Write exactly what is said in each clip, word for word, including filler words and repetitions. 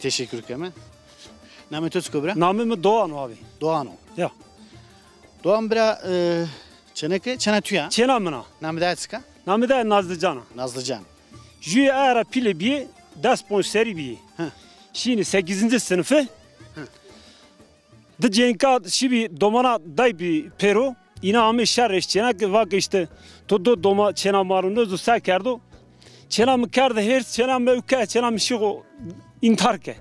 Teşekkür keme. Namê to çik o bira? Namê mi Doğan o abi. Doğan o. Ya. Doğan bira, e, çêneke, çêna tu ya? Çêna min a. Namê daye çik a? Namê daye Nazlıcan a. Nazlıcan. Jüye aye ra pîle bîyê, des ponc serî bîyê. Hı. Şînî sekizinci sınıfı. Hı. Di cênka şibî domana daybî pêro. Îna amê şerê çêna ke vake işte to do doma çêna ma ro nêzo se kerdo. Çêna mi kerde hêrs, çêna mi ew ke, çêna mi şîxo intihar ke.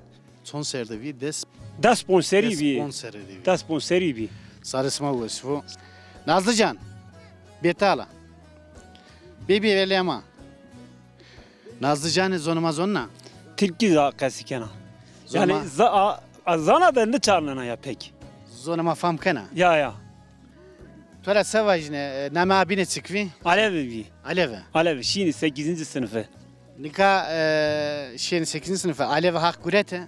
Çond serre de bî? Des. Des ponc serî bî. Des ponc serre de bî. Des ponc serî bî. Sarê sima wes bo. Nazlıcan. Bêtala. Bê bê velê ma. Nazlıcanê zonê ma zonena? Tirkî za qesî kena. Zonê ma. Yanî za-, a, a, zana de niçarnena ya pek. Zonê ma fam kena? Ya, ya. To ra se vajîne, e, namê abîne çik vî? Alevî bî. Alevî. Alevî, şînî sekizinci sınıfı. Nika, e, şînî sekizinci sınıfı. Alevî haq gurete.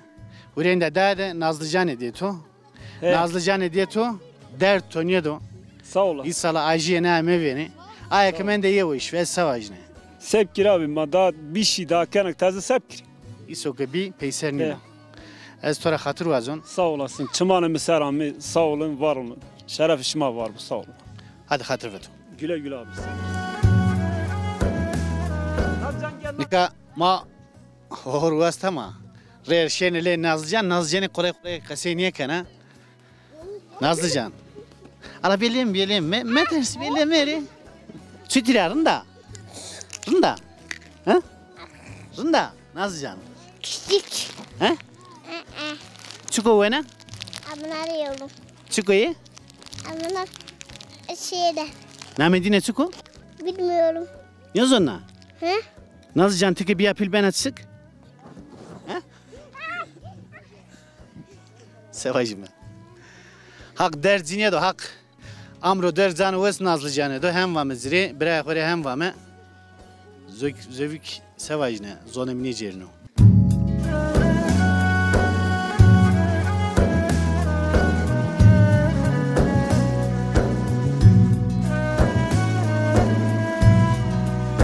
Hurênde daye de Nazlıcanê dê to. He. Nazlıcanê dê to, derd to nêdo. Sağ ola. Îsala ajîye nêame vênê. Aye ke mende yew o, îş ve se vajîne. Seb kir abi, ma da bîşî da kenek teze seb kir. Îso ke bî, peyser nîno. He. Ez to ra xatir wazon. Sağ olasın. Çimanê mi ser amê, sağ olun, var olun. Şerefê şima var bo, sağ olun. Hadi xatir veto. Güle güle abi. Nika ma hor wasta ma. Rê şêne lê Nazlıcan, Nazlıcanê qulay qulay qesey nêkena. Nazlıcan. Ala bêlêm, bêlêm, me, metersî, bêlêm erê. Çutir a, rind a? Rind a? Ha? Rind a, Nazlıcan. Küçük. Ha? Aa. Çik o wena? Amına arıyorum. Çik o yê? Amına şeyde. Namê dîne çik o? Bilmiyorum. Nêzona? Hı? Nazlıcan, ti ke bîya pîl bena çik? He? Se vajîme. Haq derd ci nêdo, Haq. Amro derd canê wes Nazlıcanê do, hem vame ci rê, birayê xo rê hem vame. Zök-, zövük se vajîne, zonê mi nêcêrîno.